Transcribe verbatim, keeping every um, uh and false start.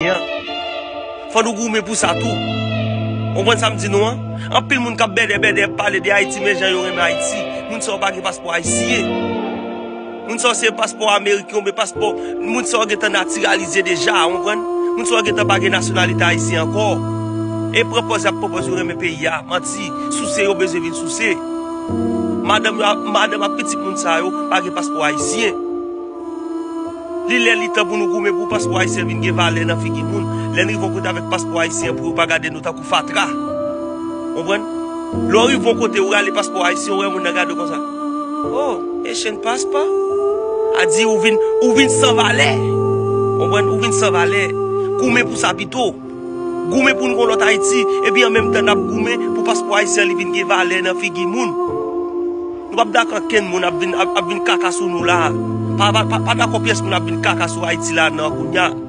an. Fò nou goumen pou sa tou. Ou konprann sa m di nou an? Anpil moun k ap bèdè bèdè ap pale de Ayiti, men jan yo renmen Ayiti. Moun sa yo pa gen paspò ayisyen. Moun sa yo se paspò ameriken oubyen paspò. Moun sa yo gentan natiralize deja, ou konprann? Moun sa yo gentan pa gen nasyonalite ayisyen ankò. E pran pòz y ap pran pòz yo renmen peyi a. Manti, souse yo bezwen vin souse. Madanm yo, madanm ak pitit moun sa yo pa gen paspò ayisyen. Li lè li tan pou nou goumen pou paspò ayisyen vin gen valè nan figi moun. Lè n rive yon kote avèk paspò ayisyen pou yo pa gade nou tankou fatra. Konprann? Lè w rive yon kote ou rale paspò ayisyen, ou wè moun nan gade w konsa. Oh, Haitian passport? A di ou vin, ou vin san valè. Konprann? Ou vin san valè. Goumen pou sa pito. Goumen pou n gon lòt Ayiti, epi an menm tan n ap goumen pou paspò ayisyen li vin gen valè nan figi moun. Nou p ap dakò kenn moun ap vin, ap, ap vin kaka sou nou la. Pa, pa, pa, pa dakò pyès moun ap vin kaka sou Ayiti la nan kounya.